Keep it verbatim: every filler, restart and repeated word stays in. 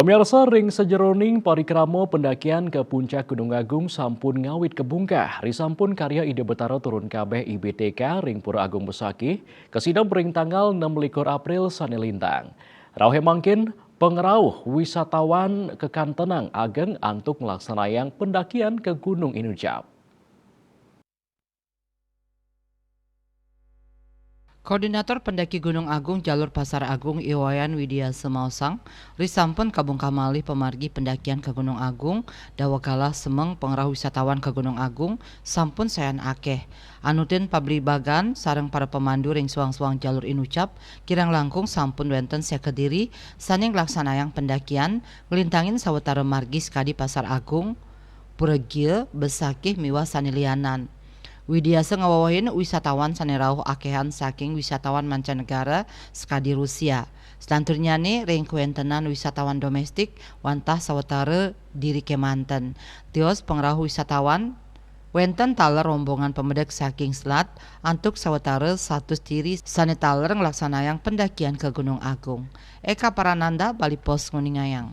Pemirsa, ring sajeroning parikrama pendakian ke puncak Gunung Agung sampun ngawit kabungkah. Risampun karya Ida Betara turun kabeh I B T K ring Pura Agung Besakih, kasineb ring tanggal enam likur April sane lintang. Rauhe mangkin, pangrauh wisatawan kakantenang ageng antuk nglaksanayang pendakian ke Gunung Inucap. Koordinator Pendaki Gunung Agung Jalur Pasar Agung I Wayan Widiasa maosang, risampun kabungkah malih pamargi pendakian ka Gunung Agung, daweg galah semeng pangrauh wisatawan ka Gunung Agung sampun sayan akeh. Anutin pablibagan sareng para pemandu ring suang-suang jalur inucap, kirang langkung sampun wenten seket diri sane nglaksanayang pendakian, nglintangin sawatara margi sakadi Pasar Agung, Pura Gia, Besakih miwah sane lianan. Widiasa ngawewehin wisatawan sane rauh akehan saking wisatawan mancanegara sakadi Rusia. Salanturnyane ring kawentenan wisatawan domestik wantah sawatara diri kemanten. Tios pangrauh wisatawan wenten taler rombongan pamedek saking selat antuk sawatara satus diri sane taler nglaksanayang pendakian ke Gunung Agung. Eka Parananda, Bali Post nguningayang.